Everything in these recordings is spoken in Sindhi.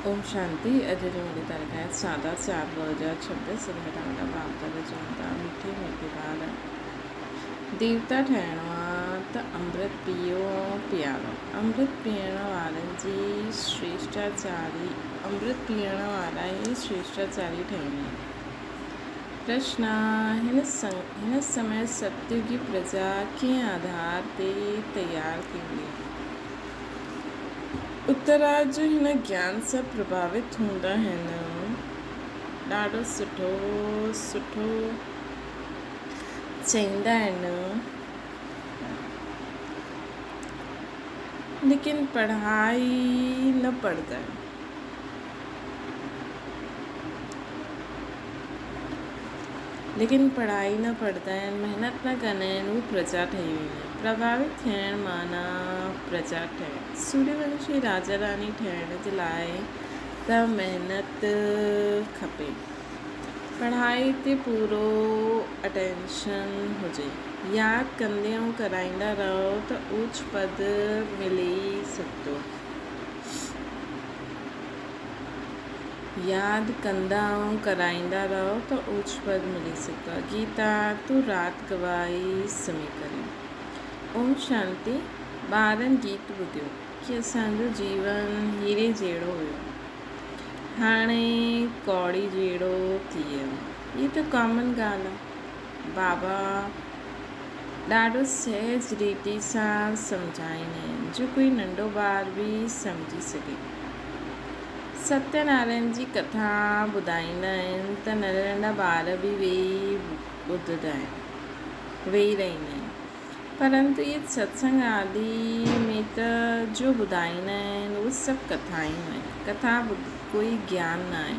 اوم شانتي اڄ جي منهنجي تاريخ آهي سادا چار 2026 سنڌ مٺا مٺا باپ دادا چون ٿا مٺي مٺي ٻار ديوتا ٺهڻو آ ته امرت پيئو ۽ پيارو امرت پيئڻ وارن جي شريشٽاچاري امرت پيئڻ وارا ئي شريشٽاچاري ٺهندا آهن پرشن هن سمي ستيوگي پرجا ڪنهن آڌار تي تيار ٿيندي؟ اتراج هن گيان سان پرڀاوت هوندا آهن. ڏاڍو سٺو سٺو چئيندا آهن. ليڪن پڙهائي نه پڙهندا آهن. ليڪن پڙهائي نه پڙهندا آهن، محنت نه ڪندا آهن، هو پرجا ٺهي ويندا آهن. پرڀاوت ٿيڻ معنيٰ پرجا ٺهڻ. سوريونشي راجا راڻي ٺهڻ جي لاء ته محنت کپي. پڙهائي تي پورو اٽينشن هجي. ياد ڪندي ۽ ڪرائيندا رهو ته اوچ پد ملي سگهندو. ياد ڪندا ۽ ڪرائيندا رهو ته اوچ پد ملي سگهندو آهي. گيتا، تون رات گواهي سمهي ڪرين. اوم شانتي. ٻارن گيت ٻڌيو ڪي اسان جو جيون هيري جهڙو هيو هاڻي ڪوڙي جهڙو ٿي ويو. هي ته ڪامن ڳالهه آهي. بابا ڏاڍو سهج ريتي سان سمجهائيندا آهن جو ڪوئي ننڍو ٻار به سمجهي سگهي. ستيه نارائڻ جي ڪٿا ٻڌائيندا آهن ته ننڍا ننڍا ٻار به ويهي ٻڌندا آهن، ويهي رهندا آهن. پرنتو اهي ستسنگ آدي ۾ ته جو ٻڌائيندا آهن اهي سڀ ڪٿائون آهن. ڪٿا ڪوئي گيان نه آهي.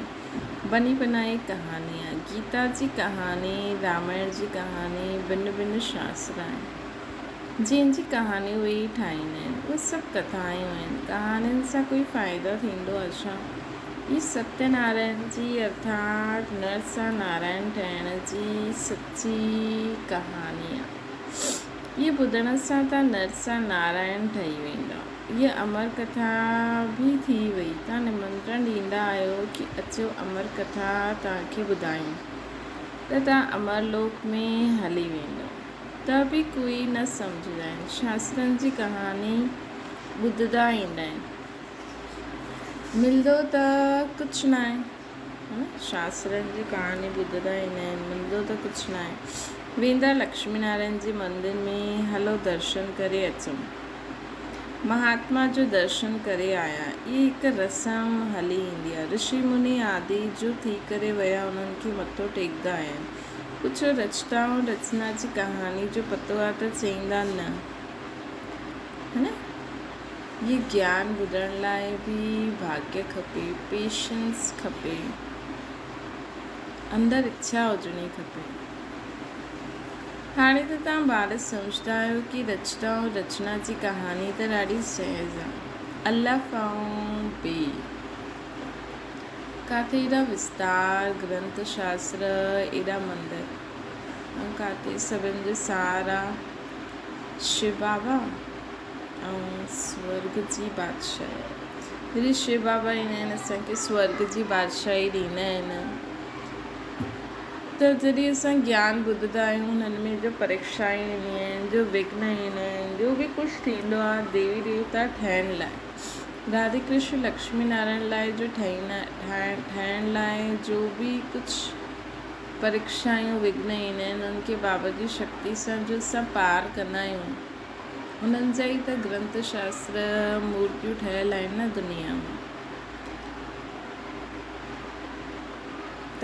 بني بنائي ڪهاڻي آهي. گيتا جي ڪهاڻي، رامائڻ جي ڪهاڻي ڀن ڀن شاستر آهن. جنهن جي ڪهاڻي اهي ئي ٺاهيندا آهن. اهي سڀ ڪٿائون آهن. ڪهاڻين سان ڪوئي فائدو ٿيندو آهي ڇا؟ هي ستيه نارائڻ جي ارٿات نر سان نارائڻ ٺهڻ جي سچي ڪهاڻي آهي. هيء ٻڌڻ سان توهان نر سان نارائڻ ٺهي ويندؤ. هيء امر ڪٿا به ٿي وئي. توهان نمنترڻ ڏيندا آهيو ڪي اچو امر ڪٿا توهان کي ٻڌايون ته توهان امر لوڪ ۾ هلي ويندؤ. ته به ڪوئي نه سمجهندا آهن. شاسترن جي ڪهاڻي ٻڌندا ايندا آهن. ملندو ته ڪجهه ناهي. ها نه شاسترن جي ڪهاڻي ٻڌندا ايندا آهن ملندو ته ڪجهه ناهي. ويندا لڪشمي نارائڻ جي مندر ۾ هلو درشن ڪري اچون. مهاتما جو درشن ڪري آيا. اهي هڪ رسم هلي ايندي آهي. رشي مني آدي جو ٿي ڪري ويا انهن کي مٿو ٽيڪدا آهن. پڇو رچتا ۽ رچنا جي ڪهاڻي جو پتو آ ته چئيندا نه. ها نه؟ هي گيان ٻڌڻ لاء به ڀاڳيه کپي، پيشنس کپي، اندر اڇا هجڻي کپي. هاڻي ته توهان ٻار سمجهدا آهيو ڪي رچتا ۽ رچنا جي ڪهاڻي ته ڏاڍي سهج آ. الف ۽ بي. ڪاٿي ايڏا وستار گرنٿ شاستر ايڏا مندر ۽ ڪاٿي سڀن جو سار آ شو بابا ۽ سورگ جي بادشاهي جڏهن شو بابا ايندا آهن اسان کي سورگ جي بادشاهي ڏيندا آهن ته جڏهن اسان گيان ٻڌندا آهيون هنن ۾ جو پريڪشائون اينديون آهن جو وگهن ايندا آهن جو به ڪجهه ٿيندو آهي ديوي ديوتا ٺهڻ لاء راڌي ڪرشن لڪشمي نارائڻ لاء جو ٺاهڻ لاء جو به ڪجهه پريڪشايون وگهن ايندا آهن انهن کي بابا جي شڪتي سان جو اسان پار ڪندا آهيون انهن جا ئي ته گرنٿ شاستر مورتيون ٺهيل آهن نه دنيا ۾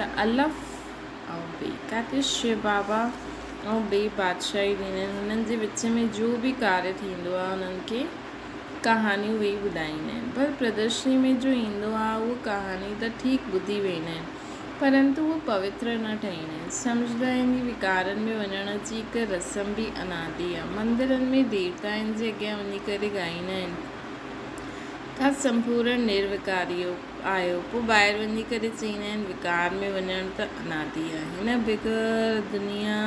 ته الف ۽ بي ڪاتي شو بابا ۽ بي بادشاهي ڏيندا آهن انهن جي وچ ۾ جو به ڪاريه ٿيندو آهي انهن کي ڪهاڻيون ويهي ٻڌائيندا آهن پر پردرشني ۾ جو ايندو آهي اهو ڪهاڻي ته ٺيڪ ٻڌي ويندا آهن پرنتو اهو پوتر نه ٺهيندا آهن سمجهندا آهن هي وڪارن ۾ وڃڻ جي هڪ رسم به انادي آهي مندرن ۾ ديوتائن جي اڳيان وڃي ڪري ڳائيندا آهن تان سمپورڻ نروڪاري آهيو پوء ٻاهر وڃي ڪري چئيندا آهن وڪار ۾ وڃڻ ته انادي آهي هن بغير دنيا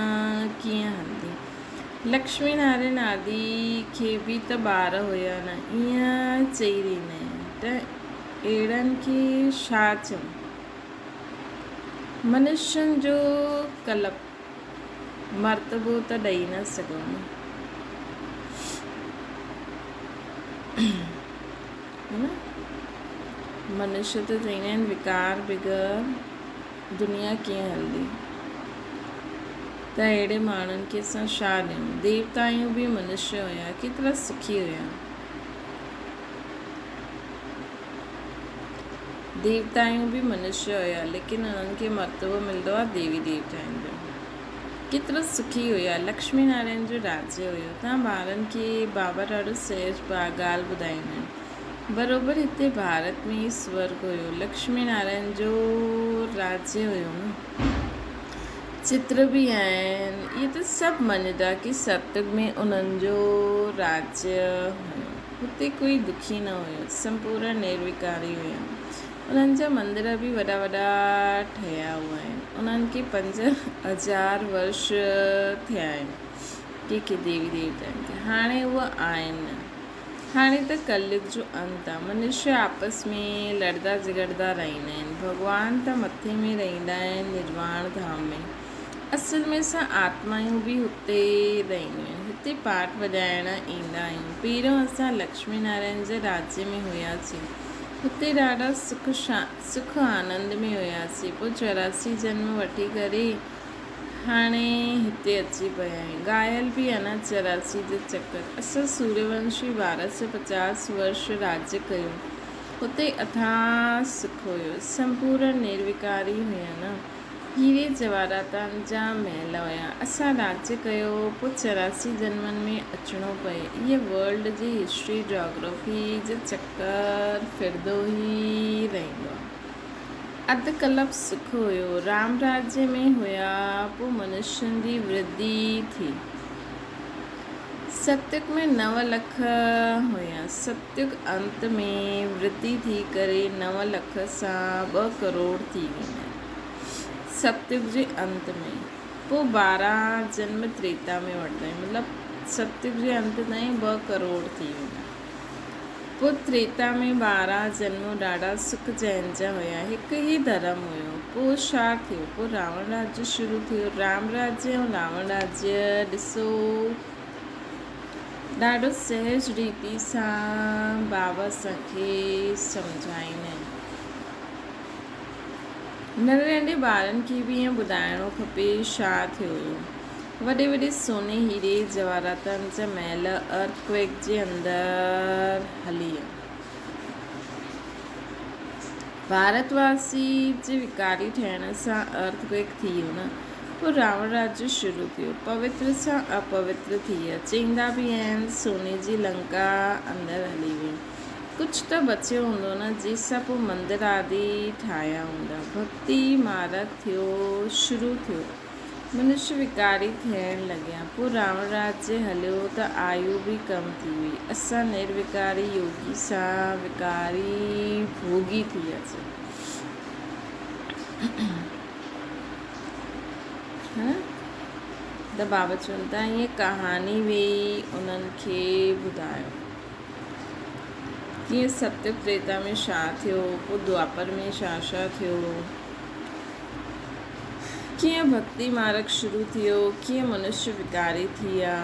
ڪيئن هلندي. لڪشمي نارائڻ آدي کي به ته ٻار هيا نه؟ ائين چئي رهيندا آهن ته اهڙن کي ڇا چئون؟ منشين جو ڪلپ مرتبو ته ڏئي نه سگهون نه. نه منشي ته چئيندا آهن وڪار بغير دنيا ڪيئن هلندي ته اهڙي ماڻهن کي اسان ڇا ڏيون. ديوتائون به منشي هيا ڪيترا سکي هيا. ديوتائون به منشي هيا ليڪن انهن کي مرتبو ملندو آهي ديوي ديوتائن جو. ڪيترو سکي هيا. لڪشمي نارائڻ جو راجيه هيو. تان ٻارن کي بابا ڏاڍو سهج ڳالهه ٻڌائيندا آهن. بروبر هتي ڀارت ۾ ئي سورڳ هيو. لڪشمي نارائڻ جو راجيه هيو نه. چتر به آهن. اهي ته سڀ مڃدا ڪي ستيگ ۾ انهن جو راجيه هيو. هتي ڪوئي دکي نه هيو. سمپورڻ نرويڪاري هيا. انهن جا مندر به وڏا وڏا ٺهيا هئا آهن. انهن کي 5000 ورش ٿيا آهن. ڪي ڪي ديوي ديوتائن کي. هاڻي اهي آهن نه. هاڻي ته ڪليگ جو انت آ. منشي آپس ۾ لڙدا جهڳڙدا رهندا آهن. ڀڳوان ته مٿي ۾ رهندا آهن نرواڻ ڌام ۾. اصل ۾ اسان آتمائون به هتي ئي رهنديون آهن. هتي پاٺ وڄائڻ ايندا آهيون. پهريون اسان لڪشمي نارائڻ جي راجيه ۾ هياسين. هتي ڏاڍا سک آنند ۾ هياسين. پوء 84 جنم وٺي ڪري هاڻي هتي اچي پيا آهيون. گايل به اڃا 84 جو چڪر. اسان سوريونشي 1250 ورش راڄ ڪيو. هتي اٿاهه سک هيو. سمپورڻ نرويڪاري هيا نه. هيري جواهراتن جا محل هيا. اسان راڄ ڪيو، پوء 84 جنمن ۾ اچڻو پئي. اهي ورلڊ جي هسٽري جاگرافي جو چڪر ڦرندو ئي رهندو آهي. اڌ ڪلپ سک هيو. رام راجيه ۾ هيا، پوء منشين جي ورڌي ٿي. ستيگ ۾ 9 لک هيا. ستيگ انت ۾ ورڌي ٿي ڪري 9 لک سان 2 ڪروڙ ٿي ويندا آهن. ستيگ جي انت ۾ پوء 12 جنم تريتا ۾ وٺندا آهيون. مطلب ستيگ جي انت تائين 2 ڪروڙ ٿي ويندا. پوء تريتا ۾ 12 جنم ڏاڍا سک چين جا هيا. هڪ ئي ڌرم هيو. پوء ڇا ٿيو؟ پوء راوڻ راجيه شروع ٿيو. رام راجيه ۽ راوڻ راجيه ڏسو ڏاڍو سهج ريتي سان بابا اسان کي سمجهائيندا آهن. ننڍي ننڍي ٻارن کي به ائين ٻڌائڻو کپي ڇا ٿيو هيو. وڏي وڏي سوني هيري جواهراتن جا محل ارٿ ڪوئيڪ جي اندر هلي ويا. ڀارت واسي جي وڪاري ٺهڻ سان ارٿ ڪوئيڪ ٿي ويو نه. پوء راوڻ راڄ شروع ٿيو. پوتر سان اپوتر ٿي ويا. چئيندا به آهن سوني جي لنڪا اندر هلي وئي. ڪجهه ته بچيو هوندو نه جنهن سان پوء مندر آدي ٺاهيا هوندا. ڀڳتي مارڳ ٿيو شروع ٿيو. منش وڪاري ٿيڻ لڳيا. پوء راوڻ راجيه هليو ته آيو به ڪم ٿي وئي. اسان نرويڪاري يوگي سان وڪاري ڀوڳي ٿي وياسين. ته بابا چون ٿا هيء ڪهاڻي ويهي انهن کي ٻڌايو. ڪيئن ستيگ تريتا ۾ ڇا ٿيو، پوء دوآپر ۾ ڇا ڇا ٿيو. ڪيئن ڀڳتي مارڳ شروع ٿيو، ڪيئن منشي وڪاري ٿيا.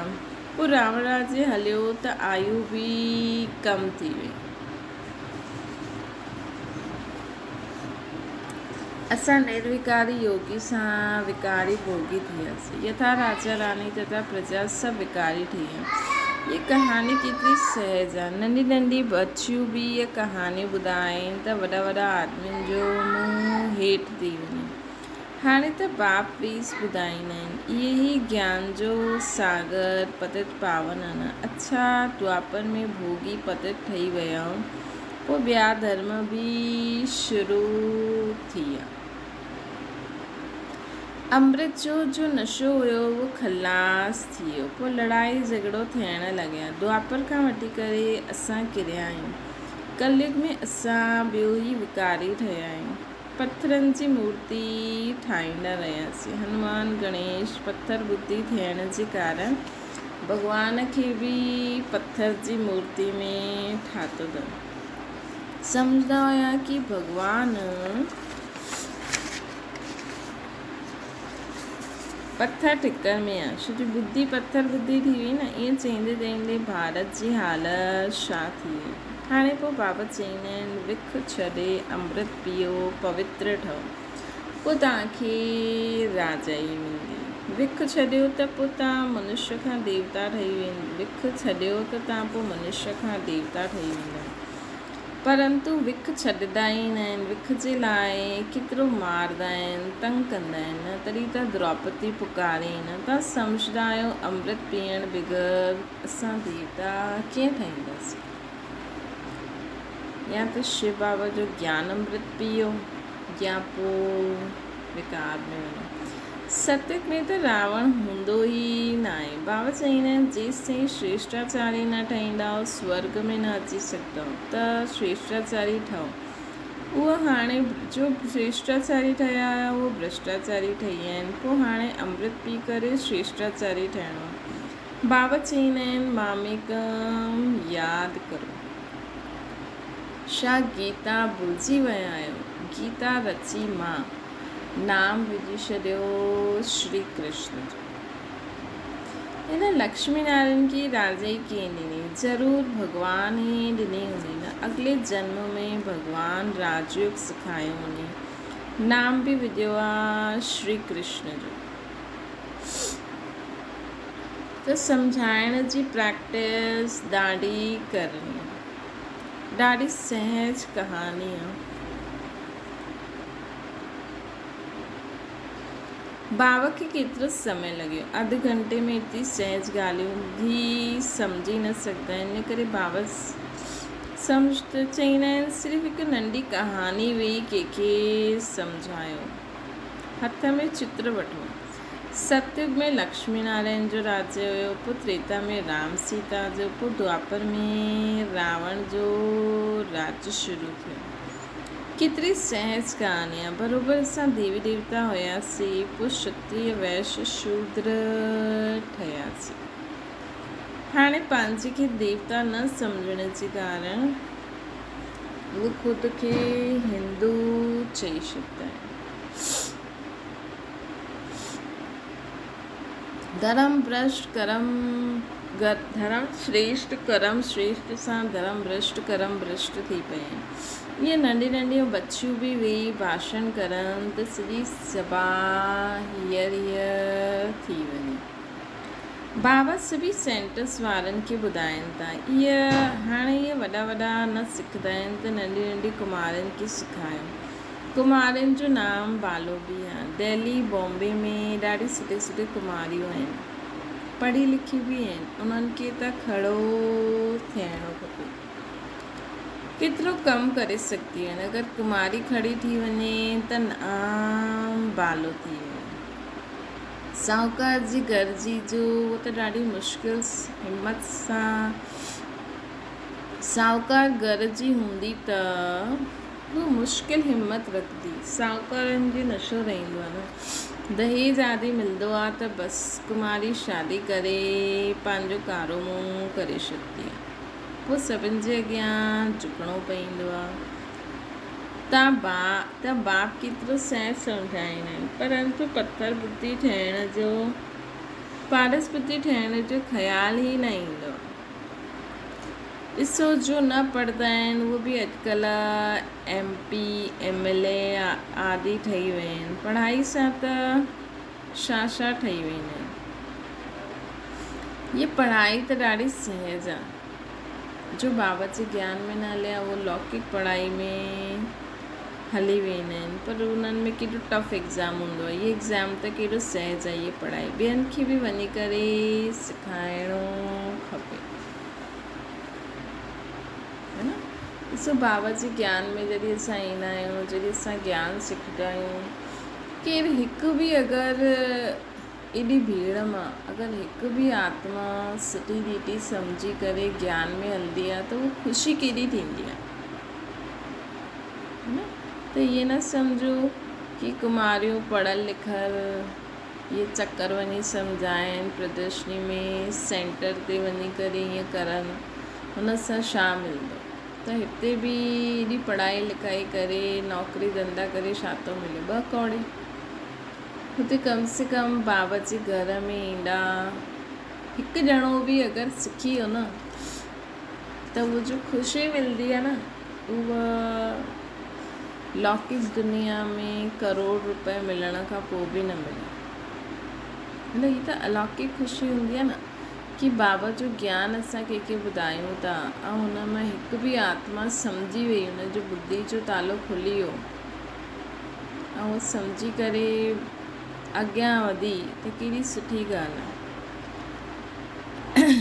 پوء راوڻ راجيه هليو ته آيو به ڪم ٿي وئي. اسان نرويڪاري يوگي سان وڪاري ڀوڳي ٿياسين. يٿا راجا راني تٿا پرجا سڀ وڪاري ٺهي ويا. هيء ڪهاڻي ڪيتري سهج آ. ننڍي ننڍي ٻچيون به هيء ڪهاڻي ٻڌائين ته وڏا وڏا آدمين جو منهن هيٺ ٿي وڃي. هاڻي ته باپ ويس ٻڌائيندا آهن. اهي ئي گيان جو ساگر پتت پاون آهن. اڇا دوآپر ۾ ڀوڳي پتت ٺهي ويا پوء ٻيا ڌرم به شروع ٿي ويا. امرت جو جو نشو هيو اهو خلاص ٿي ويو. پوء لڙائي جهڳڙو ٿيڻ لڳيا. دوآپر کان وٺي ڪري اسان ڪريا آهيون. ڪليگ ۾ اسان ٻيو ئي وڪاري ٺهيا آهيون. پٿرن جي مورتي ٺاهيندا رهياسين. هنومان، گڻيش پٿر ٻڌي ٿيڻ جي ڪارڻ ڀڳوان کي به پٿر جي مورتي ۾ ٺاهتو اٿن. سمجهندا هيا ڪي ڀڳوان پٿر ٺڪر ۾ آ، ڇو جو ٻڌي پٿر ٻڌي ٿي وئي نه. ائين چئيندي چئيندي ڀارت جي حالت ڇا ٿي وئي. هاڻي پوء بابا چئيندا آهن وک ڇڏي امرت پيئو پوتر ٺهو. پوء توهان کي راجائي ملندي. وک ڇڏيو ته پوء توهان منشيه کان ديوتا ٺهي ويندا. وک ڇڏيو ته توهان پوء منشيه کان ديوتا ٺهي ويندا. پرنتو وک ڇڏدا ئي نه آهن. وک جي لاء ڪيترو ماردا آهن، تنگ ڪندا آهن نه، تڏهن ته دروپدي پڪارين نه. توهان سمجهندا آهيو امرت پيئڻ بغير اسان ديوتا ڪيئن ٺهينداسين؟ يا ته شو بابا جو گيان امرت پيئو يا پوء وڪار ۾ وڃو. ستيگ ۾ ته راوڻ هوندو ئي ناهي. بابا چئيندا آهن جيستائين شريشٽاچاري نه ٺهيندائو سورڳ ۾ نه اچي سگهندؤ ته شريشٽاچاري ٺهو. اهو هاڻي جو شريشٽاچاري ٺهيا هيا اهو ڀرشٽاچاري ٺهي ويا آهن پوء هاڻي امرت پي ڪري شريشٽاچاري ٺهڻو آهي. بابا چئيندا آهن ماميڪم ياد ڪرو. ڇا گيتا ڀلجي ويا آهيو؟ گيتا رچي مان نام وجهي ڇڏيو شري ڪرشن جو. هن لڪشمي نارائڻ کي راجائي ڪنهن ڏني؟ ضرور ڀڳوان ئي ڏني هوندي نه. اڳلي جنم ۾ ڀڳوان راجيوگ سکايو هوندي. نام به وجهيو آ شري ڪرشن جو. ته سمجهائڻ جي پريڪٽس ڏاڍي ڪرڻي. ڏاڍي سهج ڪهاڻي آ. بابا کي ڪيترو سمي لڳيو. اڌ گهنٽي ۾ ايتري سهج ڳالهيون ٻڌي سمجهي نه سگهندا آهن. ان ڪري بابا سمجهه ته چئيندا آهن صرف هڪ ننڍي ڪهاڻي ويهي ڪنهن کي سمجهايو. هٿ ۾ چتر وٺو. ستيگ ۾ لڪشمي نارائڻ جو راجيه هيو، پوء تريتا ۾ رام سيتا جو، پوء دوآپر ۾ راوڻ جو راڄ شروع ٿيو. ڪيتري سهج ڪهاڻي آ. بروبر اسان ديوي ديوتا هياسين، پوء شتريه ويش شودر ٺهياسين. هاڻي پنهنجي کي ديوتا نه سمجهڻ جي ڪارڻ اهي خود کي هندو چئي ڇڏيندا آهن. ڌرم ڀرشٽ ڪرم ڌرم شريشٽ ڪرم شريشٽ سان ڌرم ڀرشٽ ڪرم ڀرشٽ ٿي پيا آهن. ائين ننڍيون ننڍيون ٻچيون به ويهي ڀاشڻ ڪرن ته سڄي سڀا هيئر هيئر ٿي وڃي. بابا سڀئي سينٽرس وارن کي ٻڌائين ٿا. اهي هاڻي اهي وڏا وڏا نه سکندا آهن ته ننڍي ننڍي ڪمارين کي سکايو. ڪمارين جو نام بالو به آ. دهلي، بامبي ۾ ڏاڍي سٺي سٺي ڪماريون آهن. پڙهي لکي به آهن. انهن کي ته کڙو ٿيڻو کپي. ڪيترو ڪم ڪري سگهنديون آهن. اگر ڪماري کڙي ٿي وڃي ته نام بالو ٿي وڃي. ساهوڪار جي گهر جي جو اهو ته ڏاڍي مشڪل همت سان ساهوڪار گهر جي هوندي ته هو مشڪل همت رکندي. ساهوڪارن جي نشو رهندو آهي نه. دهيج آدي ملندو آهي ته بس ڪماري شادي ڪري پنهنجو ڪارو منهن ڪري ڇڏندي آهي. پوء سڀن جي اڳيان جهڪڻو پوندو آهي. ته باپ ڪيترو سهج سمجهائيندا آهن، پرنتو پٿر ٻڌي ٺهڻ جو، پارس ٻڌي ٺهڻ جو خيال ئي نه ايندو آهي. ڏسو جو نه پڙهندا آهن اهي به اڄڪلهه ايم پي، ايم ايل اي آدي ٺهي ويا آهن. پڙهائي سان ته ڇا ڇا ٺهي ويندا آهن. هيء پڙهائي ته ڏاڍي سهج آهي. جو بابا جي گيان ۾ نه هليا اهي لوڪڪ پڙهائي ۾ هلي ويندا آهن پر انهن ۾ ڪيڏو ٽف ايگزام هوندو آهي. هيء ايگزام ته ڪيڏو سهج آهي. هيء پڙهائي ٻين کي به وڃي ڪري سکائڻو کپي. هي نه؟ ڏسو بابا جي گيان ۾ جڏهن اسان ايندا آهيون، جڏهن اسان گيان سکندا آهيون، ڪير هڪ به اگر ايڏي ڀيڙ مان اگر هڪ به آتما سٺي ريتي سمجهي ڪري گيان ۾ هلندي آهي ته اها خوشي ڪيڏي ٿيندي آهي. هي نه؟ ته ائين نه سمجهو ڪي ڪماريون پڙهيل لکيل اهي چڪر وڃي سمجهائين، پردرشني ۾ سينٽر تي وڃي ڪري ائين ڪرن، ان سان ڇا ملندو؟ ته هتي به ايڏي پڙهائي لکائي ڪري نوڪري ڌنڌا ڪري ڇا ٿو ملي ٻه ڪوڙي. هتي ڪم سي ڪم بابا جي گهر ۾ ايندا هڪ ڄڻو به اگر سکي ويو نه ته اهو جو خوشي ملندي آهي نه اها لوڪڪ دنيا ۾ ڪروڙ روپيه ملڻ کان پوء به نه ملي. مطلب هي ته الوڪڪ خوشي هوندي آهي نه. ڪي بابا جو گيان اسان ڪنهن کي ٻڌايون ٿا ۽ ان مان هڪ به آتما سمجهي وئي ان جو ٻڌي جو تالو کلي ويو ۽ هو سمجهي ڪري اڳيان وڌي ته ڪيڏي سٺي ڳالهه آهي.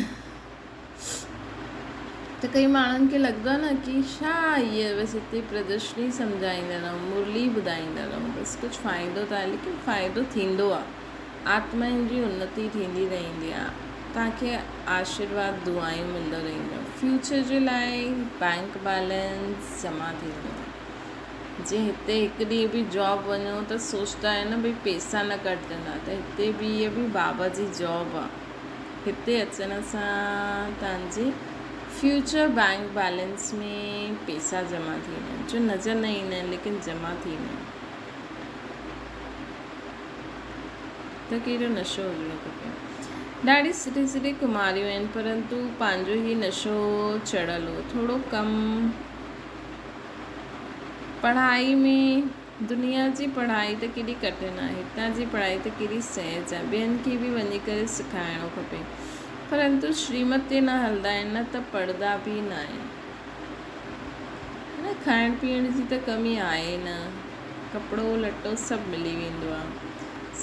ته ڪئي ماڻهن کي لڳندو آهي نه ڪي ڇا هيء بس هتي پردرشني سمجهائيندا رهون مرلي ٻڌائيندا رهون بس ڪجهه فائدو ته آهي ليڪن فائدو ٿيندو آهي. آتمائن جي انتي ٿيندي رهندي آ توهان کي آشيرواد دعائون ملندو رهنديون فيوچر جي لاء بينڪ بيلنس جمع ٿيندو جي هتي هڪ ڏينهن به جاب وڃو ته سوچدا آهيو نه ڀئي پيسا نه ڪٽجندا ته هتي به هي به بابا جي جاب آ هتي اچڻ سان توهان جي فيوچر بينڪ بيلنس ۾ پيسا جمع ٿي ويندا آهن جو نظر نه ايندا آهن ليڪن جمع ٿي ويندا آهن. ته ڪهڙو نشو هجڻو کپي. ڏاڍي سٺي سٺي ڪماريون آهن پرنتو پنهنجو هي نشو چڙهيل هو. ٿورو ڪم پڙهائي ۾ دنيا جي پڙهائي ته ڪيڏي ڪٺن آهي هتان جي پڙهائي ته ڪيڏي سهج آهي ٻين کي به وڃي ڪري سکائڻو کپي پرنتو شريمت تي نه هلندا آهن نه ته پڙهندا به نه آهن. نه کائڻ پيئڻ جي ته ڪمي آهي نه ڪپڙو لٽو سڀ ملي ويندو آ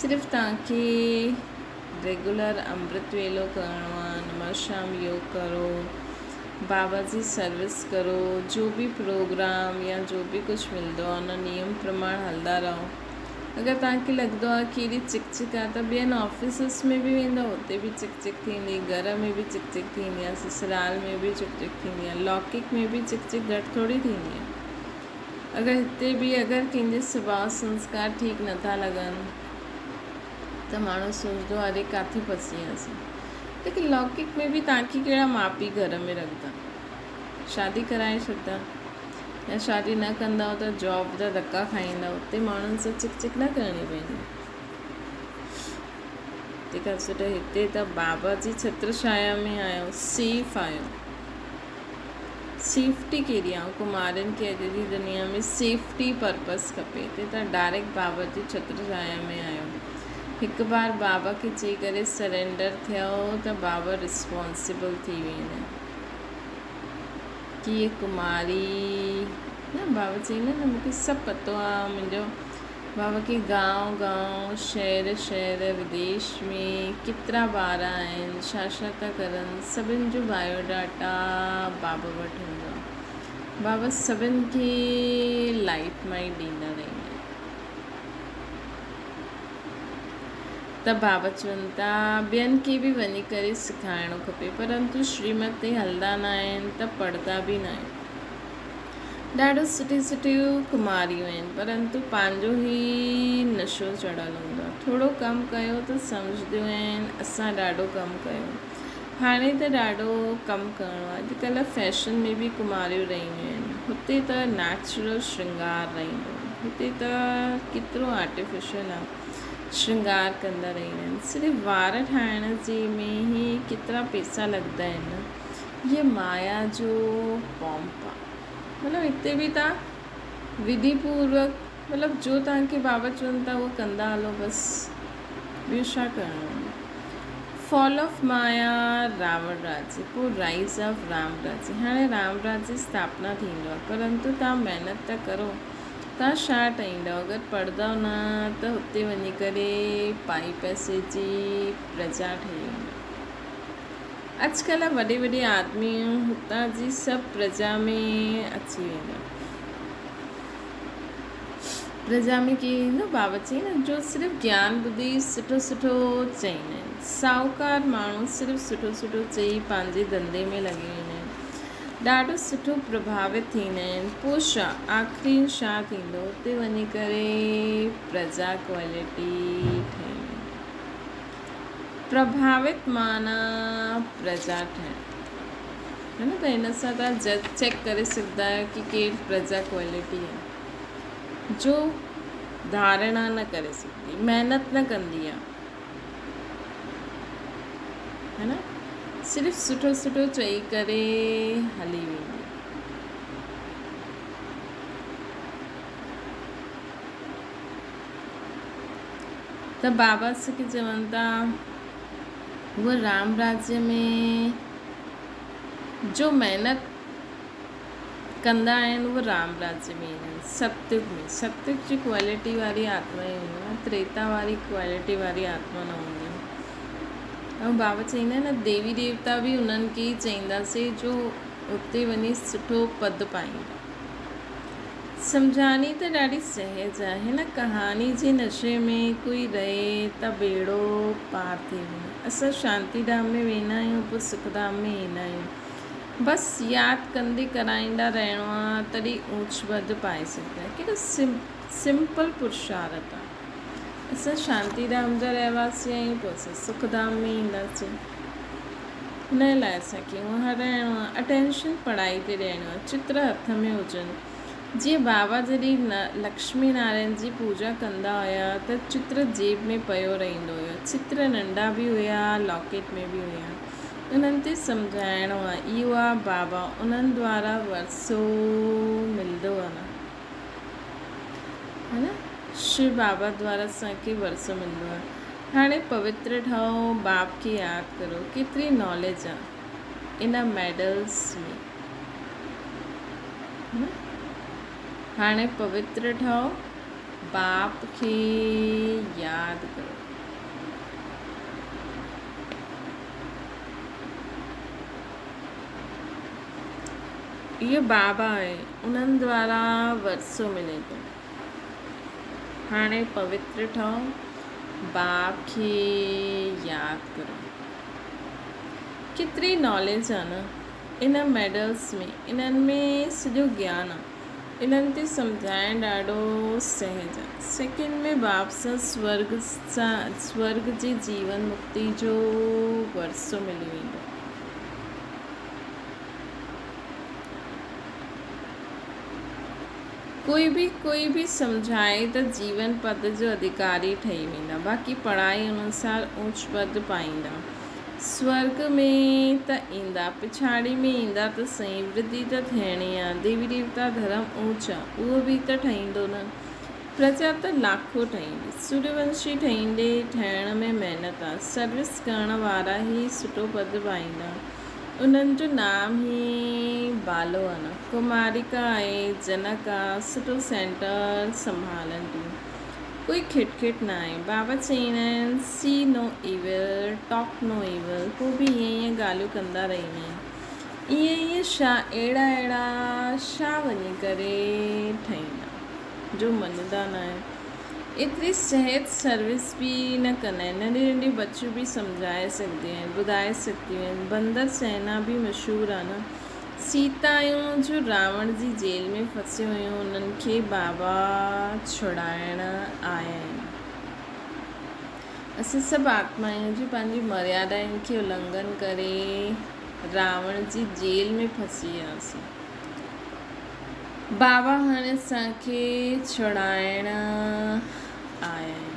صرف توهان کي ريگولر امرت ويلو ڪرڻو آ نماز شام يوگ ڪرو بابا جي سروس ڪرو جو به پروگرام يا جو به ڪجهه ملندو آ ان نيم پرماڻ هلندا رهو اگر توهان کي لڳندو آ ڪي ايڏي چڪ چڪ آ ته ٻين آفيسز ۾ به ويندؤ اتي به چڪ چڪ ٿيندي، گهر ۾ به چڪ چڪ ٿيندي آ، سسرال ۾ به چڪ چڪ ٿيندي آ، لوڪڪ ۾ به چڪ چڪ گهٽ ٿوري ٿيندي آ. اگر هتي به اگر ڪنهن جي سڀاء سنسڪار ٺيڪ نٿا لڳن ته ماڻهو سوچندو آ اري ڪاٿي ڦسي وياسين. ليڪن لوڪڪ ۾ به توهان کي ڪهڙا ماء پيء گهر ۾ رکندا. شادي ڪرائي ڇڏدا. يا شادي نه ڪندؤ ته جاب جا ڌڪا کائيندؤ اتي ماڻهن سان چڪ چڪ نه ڪرڻي پوندي. تنهن کان سٺو هتي ته بابا جي ڇتر ڇايا ۾ آهيو سيف آهيو. سيفٽي ڪهڙي آهي ڪمارين کي اڄ جي دنيا ۾ سيفٽي پرپس کپي هتي ته ڊائريڪٽ بابا جي ڇتر ڇايا ۾ آهيو. هڪ بار بابا کي چئي ڪري سرينڊر ٿيو ته بابا رسپانسبل ٿي ويندي. ڪيئي ڪماري نه بابا چئيندا نه مونکي سڀ پتو آ منهنجو بابا کي گانء گانء شهر شهر وديش ۾ ڪيترا ٻار آهن ڇا ڇا ٿا ڪرن سڀن جو بايو ڊاٽا بابا وٽ هوندو آ بابا سڀن کي لائيٽ مان ئي ڏيندا رهندا آهن. ته بابا چون ٿا ٻين کي به وڃي ڪري سکائڻو کپي پرنتو شريمت تي هلندا نه آهن ته پڙهندا به نه آهن. ڏاڍو سٺيون سٺيون ڪماريون آهن پرنتو پنهنجو ئي نشو چڙهيل هوندو آهي. ٿورو ڪم ڪيو ته سمجهنديون آهن اسان ڏاڍو ڪم ڪيو هاڻي ته ڏاڍو ڪم ڪرڻو آهي. اڄڪلهه فيشن ۾ به ڪماريون رهنديون آهن. هتي ته نيچرل شرنگار رهندو هتي ته ڪيترو آرٽيفيشل آهي. شرنگار ڪندا رهندا آهن. صرف وار ٺاهڻ جي ۾ ئي ڪيترا پيسا لڳندا آهن. هيء مايا جو پمپ آهي. مطلب هتي به توهان وڌي پوروڪ مطلب جو توهان کي بابا چون ٿا اهو ڪندا هلو بس ٻيو ڇا ڪرڻو آهي. فال آف مايا راوڻ راجيه پوء رائز آف رام راجيه هاڻي رام راجيه اسٿاپنا ٿيندو آهي پرنتو توهان محنت ته ڪرو. تان ڇا ٺاهيندؤ؟ اگر پڙهندؤ نه ته هتي وڃي ڪري پائي پئسي جي پرجا ٺهي ويندؤ. اڄڪلهه وڏي وڏي آدمي هتان جي سڀ پرجا ۾ اچي ويندا. پرجا ۾ ڪير ايندو؟ بابا چئي نه جو صرف گيان ٻڌي سٺو سٺو چئيندا آهن. ساهوڪار ماڻهو صرف سٺو سٺو چئي پنهنجي ڌنڌي ۾ لڳي ويندا آهن. ڏاڍو سٺو پرڀاوت ٿيندا آهن پوء ڇا آخرين ڇا ٿيندو اتي وڃي ڪري پرجا ڪوالٽي ٺهي ويندي پرڀاوت معنيٰ پرجا ٺهڻ. ها نه ته هن سان توهان جج چيڪ ڪري سگهندا آهيو ڪي ڪير پرجا ڪوالٽي آهي جو ڌارڻا نه ڪري سگهندي محنت نه ڪندي آهي ها نه صرف سٺو سٺو چئي ڪري هلي ويندي. ته بابا سک چون ٿا هوء رام راجيه ۾ جو محنت ڪندا آهن اهي رام راجيه ۾ ايندا آهن ستيگ ۾ ستيگ جي ڪوالٽي واري آتما ئي هوندي آهي تريتا واري ڪوالٽي واري آتما نه هوندي آهي ۽ بابا چئيندا آهن نه ديوي ديوتا به انهن کي ئي چئينداسي جو اتي وڃي سٺو پد پائيندا. سمجهاڻي ته ڏاڍي سهج آهي. هن ڪهاڻي جي نشي ۾ ڪوئي رهي ته ٻيڙو پار ٿي وڃي. اسان شانتي ڌام ۾ ويندا آهيون پوء سک ڌام ۾ ايندا آهيون. بس ياد ڪندي ڪرائيندا رهڻو آ تڏهن اوچ پد پائي سگهندا آهيون. ڪيڏو سمپل پرشارٿ آ. اسان شانتي ڌام جا رهواسي آهيون پوء اسان سک ڌام ۾ اينداسين. ان لاء اسان کي اها رهڻو آهي، اٽينشن پڙهائي تي ڏيڻو آهي، چتر هٿ ۾ هجن. جيئن بابا جڏهن لڪشمي نارائڻ جي پوڄا ڪندا هيا ته چتر جيب ۾ پيو رهندو هيو. چتر ننڍا به هيا، لاڪيٽ ۾ به هيا. انهن تي سمجهائڻو آهي، اهو آهي بابا، انهن دوارا ورثو ملندو آهي نه. ها نه؟ شو بابا دوارا اسان کي ورثو ملندو آهي. هاڻي پوتر ٺهو، باپ کي ياد ڪرو. ڪيتري ناليج آ ان ميڊلز ۾. ها نه؟ هاڻي پوتر ٺهو، باپ کي ياد ڪرو. اهو بابا آهي، انهن دوارا ورثو ملي ٿو. هاڻي پوتر ٺهو، باپ کي ياد ڪرو. ڪيتري ناليج آ نه ان ميڊلز ۾، انهن ۾ سڄو گيان آ. انهن تي سمجهائڻ ڏاڍو سهج آ. سيڪنڊ ۾ باپ سان سورڳ سان سورڳ جي جيون مڪتي جو ورثو ملي ويندو. ڪوئي به ڪوئي به سمجهائي ته جيون پد جو اڌڪاري ٺهي ويندا، باقي پڙهائي انوسار اوچ پد پائيندا. سورڳ ۾ ته ايندا، پڇاڙي ۾ ايندا ته سهي، ورڌي ته ٿيڻي آ، ديوي ديوتا ڌرم اوچ آ، اهو به ته ٺهيندو نه. پرجا ته لاکو ٺهيندي. سوريونشي ٺهيندي، ٺهڻ ۾ محنت آ، سروس ڪرڻ وارا ئي سٺو پد پائيندا. انهن جو نام ئي بالو آ نه. ڪماريڪا آهي، جنڪ آ، سٺو سينٽر سنڀالن ٿيون. ڪوئي کٽ کٽ ناهي. بابا چئيندا آهن، see no evil, talk no evil. پوء به ائين ائين ڳالهيون ڪندا رهندا آهن. ائين ائين ڇا اهڙا اهڙا ڇا وڃي ڪري ٺهيندا جو مڃندا ناهن. ايتري صحت سروس به نه ڪندا آهن. ننڍيون ننڍيون بچيون به سمجهائي سگهنديون آهن، ٻڌائي سگهنديون آهن. بندر سينا به مشهور آهي نه. سيتايون جو راوڻ جي جيل ۾ ڦسيون هيون انهن کي بابا ڇڙائڻ آيا آهن. اسين سڀ آتمائون جو پنهنجي مريادائن کي النگهن ڪري راوڻ جي جيل ۾ ڦسي وياسين. بابا هاڻي اسان کي ڇڙائڻ آيا آهن.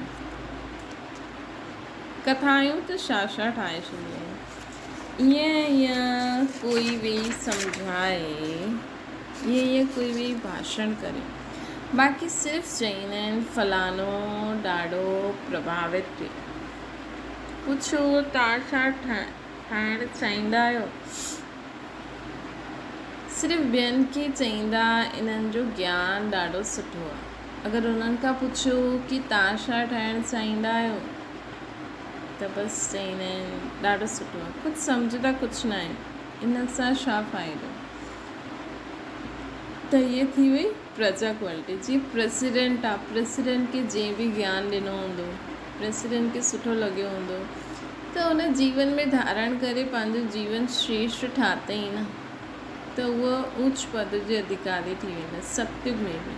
ڪٿايون ته ڇا ڇا ٺاهي ڇڏيون آهن. ائين ائين ڪوئي ويهي سمجهائي، ائين ائين ڪوئي ويهي ڀاشڻ ڪري. باقي صرف چئيندا آهن فلاڻو ڏاڍو پرڀاوت ٿيو. پڇو توهان ڇا ٺاهڻ چاهيندا آهيو؟ صرف ٻين کي چئيندا انهن جو گيان ڏاڍو سٺو آهي. اگر انهن کان پڇو ڪي توهان ڇا ٺاهڻ چاهيندا آهيو؟ ته بس چئيندا آهن ڏاڍو سٺو آهي. خود سمجهندا ڪجهه ناهن. ان سان ڇا فائدو؟ ته هيء ٿي وئي پرجا ڪوالٽي. جيئن پريزيڊنٽ آهي، پريزيڊنٽ کي جنهن به گيان ڏنو هوندو، پريزيڊنٽ کي سٺو لڳيو هوندو ته ان جيون ۾ ڌارڻ ڪري پنهنجو جيون شريشٺ ٺاتئين نه ته اهو اوچ پد جي اڌڪاري ٿي ويندو ستيگ ۾ به.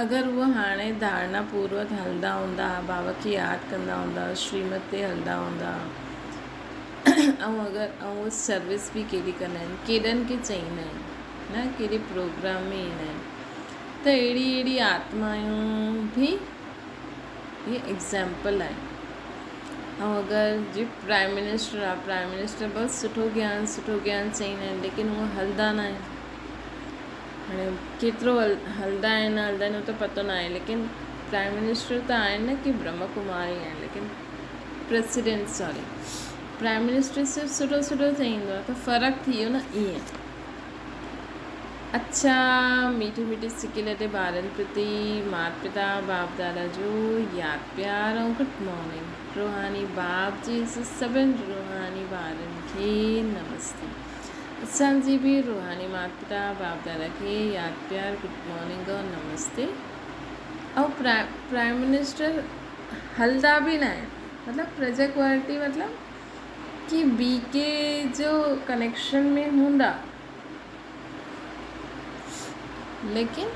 اگر اهي هاڻي ڌارڻا پوروڪ هلندا هوندا، بابا کي ياد ڪندا هوندا، شريمت تي هلندا هوندا ۽ اگر ۽ اهي سروس به ڪيڏي ڪندا آهن ڪيڏن کي چئيندا آهن نه ڪيڏي پروگرام ۾ ايندا آهن ته اهڙي اهڙي آتمائون به اهي ايگزامپل آهن ۽ اگر جي پرائم منسٽر آهي پرائم منسٽر بس سٺو گيان سٺو گيان چئيندا آهن ليڪن اهي هلدا نه آهن هاڻي ڪيترو هلدا آهن نه هلدا آهن اهو ته پتو نه آهي ليڪن پرائم منسٽر ته آهن نه ڪي برهما ڪماري آهن ليڪن پريسيڊنٽ سوري پرائم منسٽر صرف سٺو سٺو چئيندو آهي ته فرق ٿي ويو نه ائين اڇا ميٺي ميٺي سڪي لڏي ٻارن پرتي مات پتا باپ دادا جو ياد پيار ۽ گڊ مارننگ روحاني باپ جي سڀن روحاني ٻارن کي نمستي اسان جي به روحاني مات پتا باپ دادا کي ياد پيار گڊ مارننگ ۽ نمستي ۽ پرائم منسٽر هلدا به نه آهن مطلب پرجا ڪوالٽي مطلب ڪي بي ڪي جو ڪنيڪشن ۾ هوندا ليڪن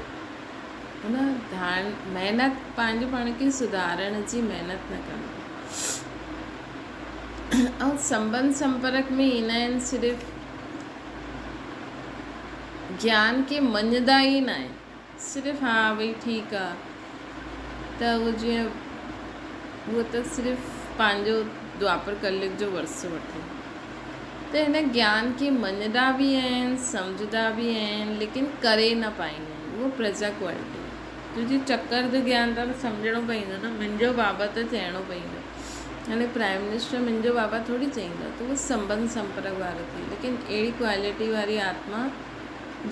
ان ڌان محنت پنهنجو پاڻ کي سڌارڻ جي محنت نه ڪندا ۽ سنبنڌ سمپرڪ ۾ ايندا آهن صرف گيان کي مڃدا ئي نه آهن صرف ها ڀئي ٺيڪ آ ته اهو جيئن اهو ته صرف پنهنجو دوآپر ڪليگ جو ورثو وٺي ته هن گيان کي مڃدا به آهن سمجهدا به آهن ليڪن ڪري نه پائيندا آهن اهو پرجا ڪوالٽي تنهنجي چڪر جو گيان ته سمجهڻو پئيندو نه منهنجو بابا ته چئڻو پئيندو هاڻي پرائم منسٽر منهنجو بابا ٿوري چئيندو ته اهو سنبنڌ سمپرڪ وارو ٿي ليڪن اهڙي ڪوالٽي واري آتما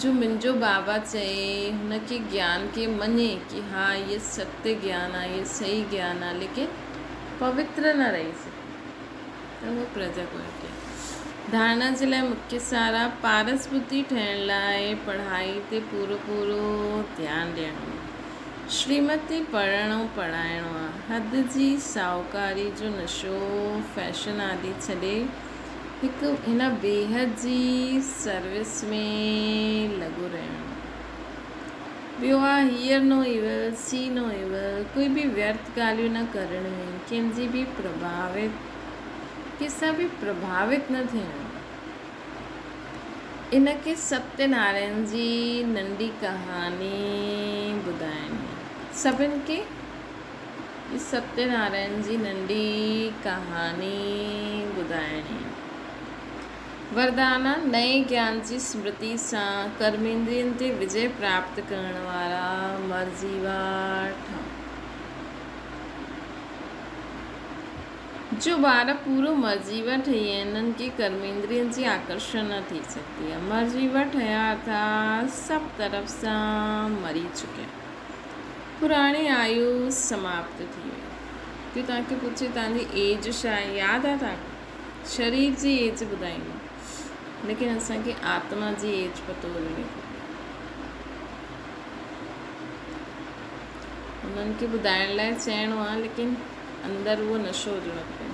جو منهنجو بابا چئي هن کي گيان کي مڃي ڪي ها هيء ستيه گيان آ هيء صحيح گيان آ ليڪن پوتر نه رهي سگهي ته اهو پرجا ڪوئٽي ڌارڻا جي لاء مکيه سارا پارس ٻڌي ٺهڻ لاء پڙهائي تي پورو پورو ڌيان ڏيڻو آ شريمت تي پڙهڻ ۽ پڙهائڻو آ حد جي ساهوڪاري جو نشو فيشن آدي ڇڏي هڪ هن بيحد جي سروس ۾ لڳو رهڻو. ٻيو آ hear no evil, see no evil, ڪوئي به ويرٿ ڳالهيون نه ڪرڻيون آهن، ڪنهن جي به پرڀاوت ڪنهن سان به پرڀاوت نه ٿيڻو. ان کي ستيه نارائڻ جي ننڍي ڪهاڻي ٻڌائڻي آهي. سڀن کي هي ستيه نارائڻ جي ننڍي ڪهاڻي ٻڌائڻي. وردانا، نئين گيان جي سمرتي سان ڪرميندرين تي وجي پراپت ڪرڻ وارا مرضيوا ٺهو. جو ٻار پورو مرضيوا ٺهي ۽ انهن کي ڪرميندرين جي آڪرشڻ نه ٿي سگهندي آهي. مرضيوا ٺهيا ارٿات سڀ طرف سان مري چڪيا. پراڻي آيو سماپت ٿي وئي. ڪيو توهان کي پڇي توهان جي ايج ڇا آهي ياد آهي توهان کي شرير جي ايج ٻڌائيندو ليڪن اسان کي آتما جي ايج پتو هجڻي کپي انهن کي ٻڌائڻ لاء چئڻو آهي ليڪن اندر اهو نشو هجڻو کپي.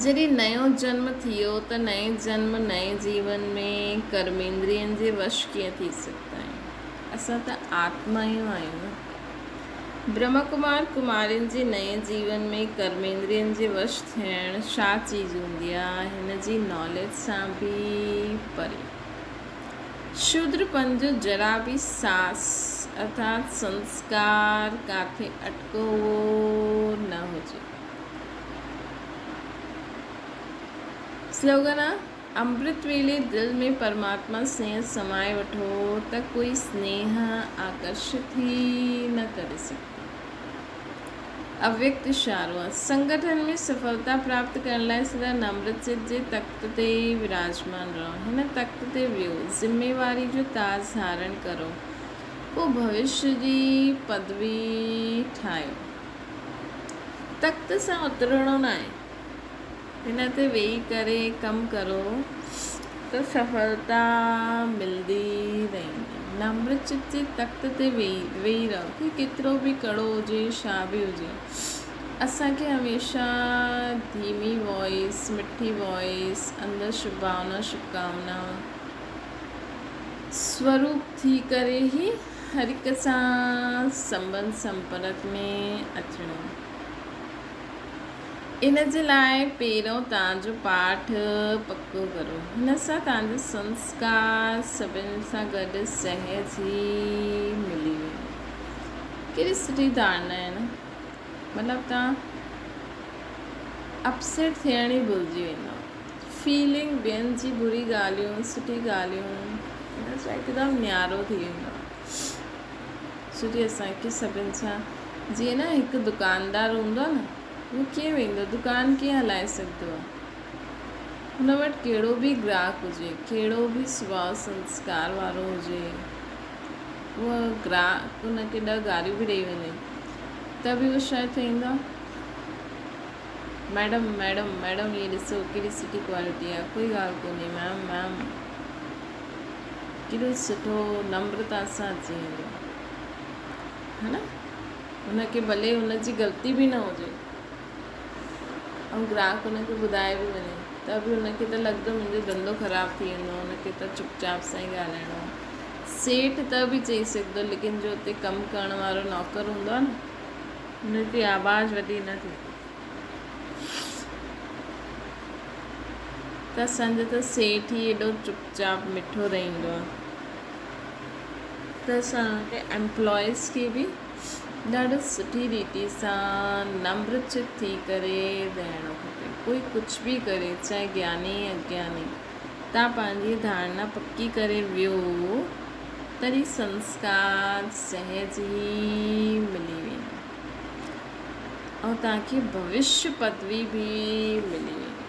جڏهن نئون جنم ٿيو ته نئين جنم، نئين جيون ۾ ڪرميندرين جي وش ڪيئن ٿي سگهندا آهيون؟ اسان ته آتمايون آهيون نه. برهما ڪمار ڪمارين جي نئين جيون ۾ ڪرميندرين جي وش ٿيڻ ڇا چيز هوندي آهي، هن جي ناليج سان به پري. شودرپن جو ذرا به ساس ارٿات سنسڪار ڪاٿي اٽڪو هئو نه هجي. سلوگن آ، امرت ويلي دل ۾ پرماتما سنيهه سمائي وٺو ته ڪوئي سنيهه آڪرشت ئي نه ڪري سگهندو. اويڪت اشارو آ، سنگٺن ۾ سڦلتا پراپت ڪرڻ لاء سدا نمرچت جي تخت تي وراجمان رهو. هن تخت تي ويهو، ذميواري جو تاج ڌارڻ ڪرو، پوء ڀوشيه جي پدوي ٺاهيو. تخت سان اترڻو ناهي، هن تي ويهي ڪري ڪم ڪرو ته سڦلتا ملندي رهندي. نمرچت جي تخت تي ويهي رهو، ڪوئي ڪيترو به ڪڙو هجي، ڇا به هجي، اسان کي هميشه ڌيمي وائس، مٺي وائس، اندر شڀ ڀاونا، شڀڪامنا سوروپ ٿي ڪري ئي هر هڪ سان سنٻنڌ سمپرڪ ۾ اچڻو. ان جي لاء پهريون توهان جو پاٺ پڪو ڪرو. هن سان توهان جو سنسڪار سڀن سان گڏ سهج ئي ملي ويندو. ڪهڙي سٺي ڌارڻا آهي نه؟ مطلب توهان اپسيٽ ٿيڻ ئي ڀلجي ويندؤ. فيلنگ ٻين جي بري ڳالهيون سٺي ڳالهيون ان سان هڪدم نيارو ٿي ويندو آهي. سٺي اسان کي سڀن سان جيئن نه هڪ دڪاندار هوندو آهي نه اهو ڪيئن ويندو دڪان ڪيئن هلائي سگهندو آهي هن وٽ ڪهڙو به گراهڪ هجي ڪهڙو به سڀاء سنسڪار وارو هجي اهو گراهڪ هن کي ڏهه گاريون به ڏيئي وڃي ته به اهو شايد چئيندو آهي ميڊم ميڊم ميڊم هي ڏسو ڪهڙي سٺي ڪوالٽي آهي ڪوئي ڳالهه ڪونهي ميم ميم ڪيڏو سٺو نمرتا سان اچي ويندو آهي نه هن کي ڀلي هن جي غلطي به نه هجي ۽ گراهڪ هن کي ٻڌائي به وڃي ته به هن کي ته لڳندو منهنجو ڌنڌو خراب ٿي ويندو هن کي ته چپ چاپ سان ئي ڳالهائڻو آهي سيٺ ته به چئي سگهندو ليڪن جو اتي ڪم ڪرڻ وارو نوڪر هوندو آهي نه هن جي آواز وڏي نه ٿيندي ته اسان جو ته سيٺ ئي ايڏو چپ چاپ مٺو رهندو آهي ته اسان کي ايمپلائيز کي به ڏاڍو سٺي ريتي سان نمرچت ٿي ڪري رهڻو کپي ڪوئي ڪجهه به ڪري چاهي گياني اگياني تان پنهنجي ڌارڻا پڪي ڪري ويو تڏهن سنسڪار سهج ئي ملي ويندو ۽ توهان کي ڀوشيه پدوي به ملي ويندي.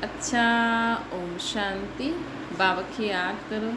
اڇا اوم شانتي بابا کي ياد ڪرو.